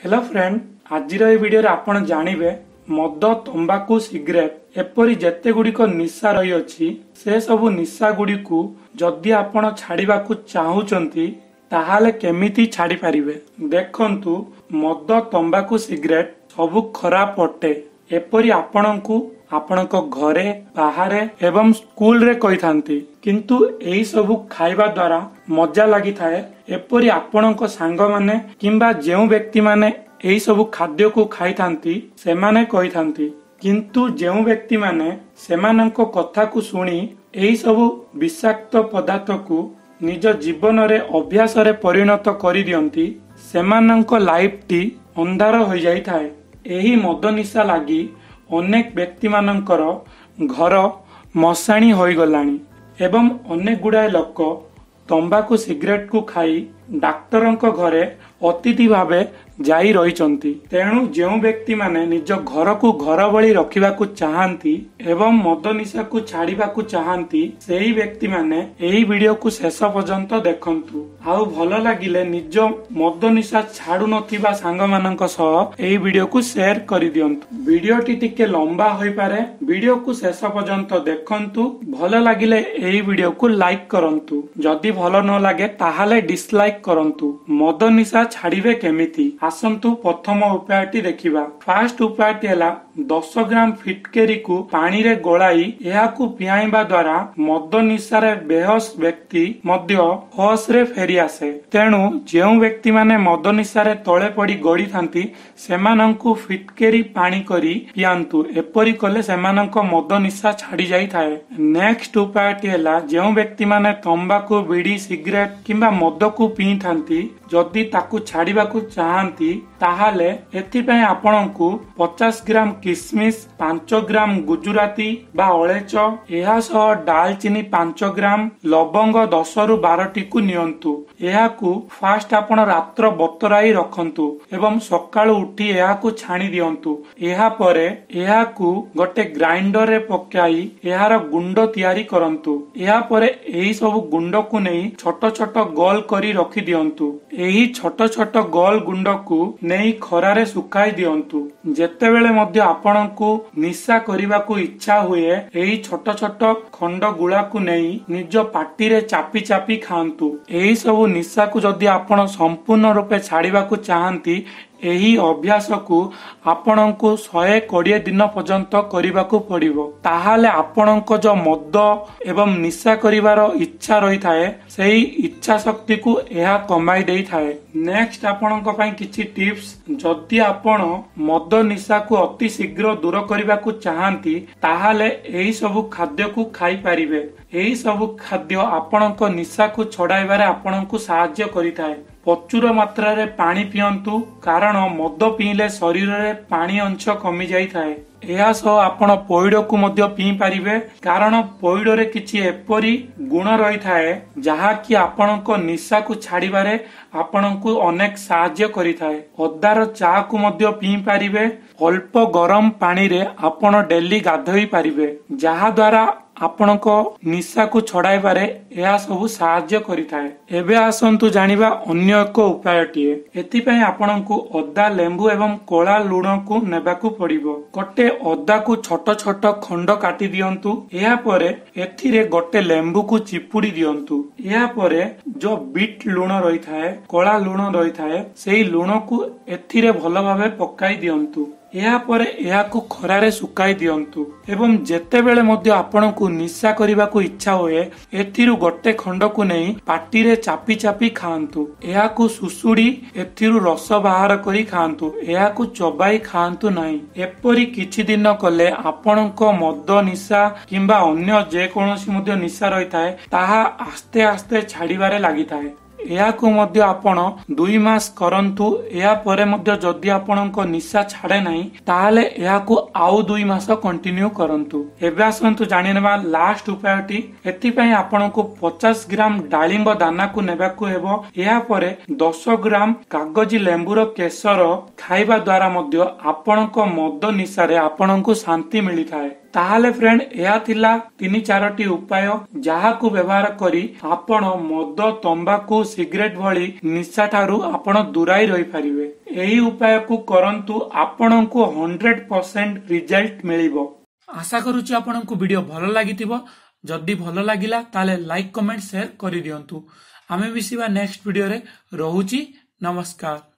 Hello friend, ଆଜିର ଏହି ଭିଡ଼ିଓରେ ଆପଣ ଜାଣିବେ ମଦ, ତମ୍ବାକୁ, ସିଗାରେଟ ଏପରି ଯେତେ ଗୁଡ଼ିକ ନିଶା ରହିଅଛି, ସେ ସବୁ ନିଶା ଗୁଡ଼ିକୁ ଯଦି ଆପଣ ଛାଡ଼ିବାକୁ ଚାହୁଁଛନ୍ତି ତାହେଲେ କେମିତି ଛାଡ଼ି ପାରିବେ। ଦେଖନ୍ତୁ, ମଦ, ତମ୍ବାକୁ, ସିଗାରେଟ ସବୁ ଖରାପ ଅଟେ, ଏପରି ଆପଣଙ୍କୁ ଆପଣଙ୍କ ଘରେ, ବାହାରେ ଏବଂ ସ୍କୁଲରେ କହିଥାନ୍ତି। କିନ୍ତୁ ଏହି ସବୁ ଖାଇବା ଦ୍ୱାରା ମଜା ଲାଗିଥାଏ, ଏପରି ଆପଣଙ୍କ ସାଙ୍ଗମାନେ କିମ୍ବା ଯେଉଁ ବ୍ୟକ୍ତିମାନେ ଏହି ସବୁ ଖାଦ୍ୟକୁ ଖାଇଥାନ୍ତି ସେମାନେ କହିଥାନ୍ତି। କିନ୍ତୁ ଯେଉଁ ବ୍ୟକ୍ତିମାନେ ସେମାନଙ୍କ କଥାକୁ ଶୁଣି ଏହି ସବୁ ବିଷାକ୍ତ ପଦାର୍ଥକୁ ନିଜ ଜୀବନରେ ଅଭ୍ୟାସରେ ପରିଣତ କରିଦିଅନ୍ତି, ସେମାନଙ୍କ ଲାଇଫଟି ଅନ୍ଧାର ହୋଇଯାଇଥାଏ। ଏହି ମଦ ନିଶା ଲାଗି ଅନେକ ବ୍ୟକ୍ତିମାନଙ୍କର ଘର ମଶାଣି ହୋଇଗଲାଣି ଏବଂ ଅନେକ ଗୁଡ଼ାଏ ଲୋକ ତମ୍ବାକୁ, ସିଗାରେଟକୁ ଖାଇ ଡାକ୍ତରଙ୍କ ଘରେ ଅତିଥି ଭାବେ ଯାଇ ରହିଛନ୍ତି। ତେଣୁ ଯେଉଁ ବ୍ୟକ୍ତିମାନେ ନିଜ ଘରକୁ ଘର ଭଳି ରଖିବାକୁ ଚାହାନ୍ତି ଏବଂ ମଦ ନିଶାକୁ ଛାଡ଼ିବାକୁ ଚାହାନ୍ତି, ସେହି ବ୍ୟକ୍ତିମାନେ ଏହି ଭିଡ଼ିଓକୁ ଶେଷ ପର୍ଯ୍ୟନ୍ତ ଦେଖନ୍ତୁ। ଆଉ ଭଲ ଲାଗିଲେ ନିଜ ମଦ ନିଶା ଛାଡୁନଥିବା ସାଙ୍ଗମାନଙ୍କ ସହ ଏହି ଭିଡ଼ିଓକୁ ସେୟାର କରିଦିଅନ୍ତୁ। ଭିଡ଼ିଓଟି ଟିକେ ଲମ୍ବା ହୋଇପାରେ, ଭିଡ଼ିଓକୁ ଶେଷ ପର୍ଯ୍ୟନ୍ତ ଦେଖନ୍ତୁ। ଭଲ ଲାଗିଲେ ଏହି ଭିଡ଼ିଓକୁ ଲାଇକ୍ କରନ୍ତୁ, ଯଦି ଭଲ ନ ଲାଗେ ତାହେଲେ ଡିସଲାଇକ୍ କରନ୍ତୁ। ମଦ ନିଶା ଛାଡ଼ିବେ କେମିତି? ଆସନ୍ତୁ ପ୍ରଥମ ଉପାୟଟି ଦେଖିବା। ଫାଷ୍ଟ ଉପାୟଟି ହେଲା 10 ଗ୍ରାମ ଫିଟକେରିକୁ ପାଣିରେ ଗୋଳାଇ ଏହାକୁ ପିଆଇବା ଦ୍ୱାରା ମଦ ନିଶାରେ ବେହୋସ ବ୍ୟକ୍ତି ମଧ୍ୟ ହୋସରେ ଫେରି ଆସେ। ତେଣୁ ଯେଉଁ ବ୍ୟକ୍ତିମାନେ ମଦ ନିଶାରେ ତଳେ ପଡି ଗଡିଥାନ୍ତି ସେମାନଙ୍କୁ ଫିଟକେରି ପାଣି କରି ପିଆନ୍ତୁ। ଏପରି କଲେ ସେମାନଙ୍କ ମଦ ନିଶା ଛାଡି ଯାଇଥାଏ। ନେକ୍ସଟ ଉପାୟଟି ହେଲା ଯେଉଁ ବ୍ୟକ୍ତିମାନେ ତମ୍ବାକୁ, ବିଡି, ସିଗାରେଟ କିମ୍ବା ମଦକୁ ପିଇଥାନ୍ତି, ଯଦି ତାକୁ ଛାଡିବାକୁ ଚାହାନ୍ତି ତାହେଲେ ଏଥିପାଇଁ ଆପଣଙ୍କୁ 50 ଗ୍ରାମ କିସମିସ, 5 ଗ୍ରାମ ଗୁଜୁରାତି ବା ଅଳେଇଚ, ଏହା ସହ ଡାଲଚିନି 5 ଗ୍ରାମ, ଲବଙ୍ଗ 10ରୁ 12ଟିକୁ ନିଅନ୍ତୁ। ଏହାକୁ ଫାଷ୍ଟ ଆପଣ ରାତ୍ର ବତରାଇ ରଖନ୍ତୁ ଏବଂ ସକାଳୁ ଉଠି ଏହାକୁ ଛାଣି ଦିଅନ୍ତୁ। ଏହାପରେ ଏହାକୁ ଗୋଟେ ଗ୍ରାଇଣ୍ଡରରେ ପକାଇ ଏହାର ଗୁଣ୍ଡ ତିଆରି କରନ୍ତୁ। ଏହାପରେ ଏହି ସବୁ ଗୁଣ୍ଡକୁ ନେଇ ଛୋଟ ଛୋଟ ଗୋଲ କରି ରଖି ଦିଅନ୍ତୁ। ଏହି ଛୋଟ ଛୋଟ ଗୋଲ ଗୁଣ୍ଡକୁ ନେଇ ଖରାରେ ଶୁଖାଇ ଦିଅନ୍ତୁ। ଯେତେବେଳେ ମଧ୍ୟ ଆପଣଙ୍କୁ ନିଶା କରିବାକୁ ଇଚ୍ଛା ହୁଏ, ଏହି ଛୋଟ ଛୋଟ ଖଣ୍ଡ ଗୁଳାକୁ ନେଇ ନିଜ ପାଟିରେ ଚାପି ଚାପି ଖାଆନ୍ତୁ। ଏହି ସବୁ ନିଶାକୁ ଯଦି ଆପଣ ସମ୍ପୂର୍ଣ୍ଣ ରୂପେ ଛାଡ଼ିବାକୁ ଚାହାନ୍ତି, ଏହି ଅଭ୍ୟାସକୁ ଆପଣଙ୍କୁ 120 ଦିନ ପର୍ଯ୍ୟନ୍ତ କରିବାକୁ ପଡିବ। ତାହେଲେ ଆପଣଙ୍କ ଯୋଉ ମଦ ଏବଂ ନିଶା କରିବାର ଇଚ୍ଛା ରହିଥାଏ, ସେହି ଇଚ୍ଛା ଶକ୍ତିକୁ ଏହା କମାଇ ଦେଇଥାଏ। ନେକ୍ସଟ ଆପଣଙ୍କ ପାଇଁ କିଛି ଟିପ୍ସ। ଯଦି ଆପଣ ମଦ ନିଶାକୁ ଅତି ଶୀଘ୍ର ଦୂର କରିବାକୁ ଚାହାନ୍ତି ତାହେଲେ ଏହି ସବୁ ଖାଦ୍ୟକୁ ଖାଇପାରିବେ। ଏହି ସବୁ ଖାଦ୍ୟ ଆପଣଙ୍କ ନିଶାକୁ ଛଡାଇବାରେ ଆପଣଙ୍କୁ ସାହାଯ୍ୟ କରିଥାଏ। ପ୍ରଚୁର ମାତ୍ରାରେ ପାଣି ପିଅନ୍ତୁ, କାରଣ ମଦ ପିଇଲେ ଶରୀରରେ ପାଣି ଅଂଶ କମି ଯାଇଥାଏ। ଏହା ସହ ଆପଣ ପଇଡକୁ ମଧ୍ୟ ପିଇ ପାରିବେ, କାରଣ ପଇଡରେ କିଛି ଏପରି ଗୁଣ ରହିଥାଏ ଯାହାକି ଆପଣଙ୍କ ନିଶାକୁ ଛାଡିବାରେ ଆପଣଙ୍କୁ ଅନେକ ସାହାଯ୍ୟ କରିଥାଏ। ଅଦାର ଚା କୁ ମଧ୍ୟ ପିଇ ପାରିବେ। ଅଳ୍ପ ଗରମ ପାଣିରେ ଆପଣ ଡେଲି ଗାଧୋଇ ପାରିବେ, ଯାହା ଦ୍ୱାରା ଆପଣଙ୍କ ନିଶାକୁ ଛଡାଇବାରେ ଏହା ସବୁ ସାହାଯ୍ୟ କରିଥାଏ। ଏବେ ଆସନ୍ତୁ ଜାଣିବା ଅନ୍ୟ ଏକ ଉପାୟଟିଏ। ଏଥିପାଇଁ ଆପଣଙ୍କୁ ଅଦା, ଲେମ୍ବୁ ଏବଂ କଳା ଲୁଣକୁ ନେବାକୁ ପଡିବ। ଗୋଟେ ଅଦାକୁ ଛୋଟ ଛୋଟ ଖଣ୍ଡ କାଟି ଦିଅନ୍ତୁ। ଏହାପରେ ଏଥିରେ ଗୋଟେ ଲେମ୍ବୁକୁ ଚିପୁଡି ଦିଅନ୍ତୁ। ଏହାପରେ ଯୋଉ ବିଟ୍ ଲୁଣ ରହିଥାଏ, କଳା ଲୁଣ ରହିଥାଏ, ସେଇ ଲୁଣକୁ ଏଥିରେ ଭଲ ଭାବେ ପକାଇ ଦିଅନ୍ତୁ। ଏହାପରେ ଏହାକୁ ଖରାରେ ଶୁଖାଇ ଦିଅନ୍ତୁ ଏବଂ ଯେତେବେଳେ ମଧ୍ୟ ଆପଣଙ୍କୁ ନିଶା କରିବାକୁ ଇଚ୍ଛା ହୁଏ, ଏଥିରୁ ଗୋଟେ ଖଣ୍ଡକୁ ନେଇ ପାଟିରେ ଚାପି ଚାପି ଖାଆନ୍ତୁ। ଏହାକୁ ଶୁଷୁଡି ଏଥିରୁ ରସ ବାହାର କରି ଖାଆନ୍ତୁ, ଏହାକୁ ଚବାଇ ଖାଆନ୍ତୁ ନାହିଁ। ଏପରି କିଛି ଦିନ କଲେ ଆପଣଙ୍କ ମଦ ନିଶା କିମ୍ବା ଅନ୍ୟ ଯେକୌଣସି ମଧ୍ୟ ନିଶା ରହିଥାଏ ତାହା ଆସ୍ତେ ଆସ୍ତେ ଛାଡିବାରେ ଲାଗିଥାଏ। ଏହାକୁ ମଧ୍ୟ ଆପଣ 2 ମାସ କରନ୍ତୁ। ଏହାପରେ ମଧ୍ୟ ଯଦି ଆପଣଙ୍କ ନିଶା ଛାଡେ ନାହିଁ ତାହେଲେ ଏହାକୁ ଆଉ 2 ମାସ କଣ୍ଟିନ୍ୟୁ କରନ୍ତୁ। ଏବେ ଆସନ୍ତୁ ଜାଣିନେବା ଲାଷ୍ଟ ଉପାୟଟି। ଏଥିପାଇଁ ଆପଣଙ୍କୁ 50 ଗ୍ରାମ ଡାଳିମ୍ବ ଦାନାକୁ ନେବାକୁ ହେବ। ଏହାପରେ 10 ଗ୍ରାମ କାଗଜି ଲେମ୍ବୁର କେଶର ଖାଇବା ଦ୍ୱାରା ମଧ୍ୟ ଆପଣଙ୍କ ମଦ ନିଶାରେ ଆପଣଙ୍କୁ ଶାନ୍ତି ମିଳିଥାଏ। ତାହେଲେ ଫ୍ରେଣ୍ଡ, ଏହା ଥିଲା 3-4ଟି ଉପାୟ ଯାହାକୁ ବ୍ୟବହାର କରି ଆପଣ ମଦ, ତମ୍ବାକୁ, ସିଗାରେଟ ଭଳି ନିଶା ଠାରୁ ଆପଣ ଦୂରାଇ ରହିପାରିବେ। ଏହି ଉପାୟକୁ କରନ୍ତୁ, ଆପଣଙ୍କୁ 100% ରିଜଲ୍ଟ ମିଳିବ। ଆଶା କରୁଛି ଆପଣଙ୍କୁ ଭିଡିଓ ଭଲ ଲାଗିଥିବ। ଯଦି ଭଲ ଲାଗିଲା ତାହେଲେ ଲାଇକ୍, କମେଣ୍ଟ, ସେୟାର କରିଦିଅନ୍ତୁ। ଆମେ ମିଶିବା ନେକ୍ସଟ ଭିଡିଓରେ। ରହୁଛି, ନମସ୍କାର।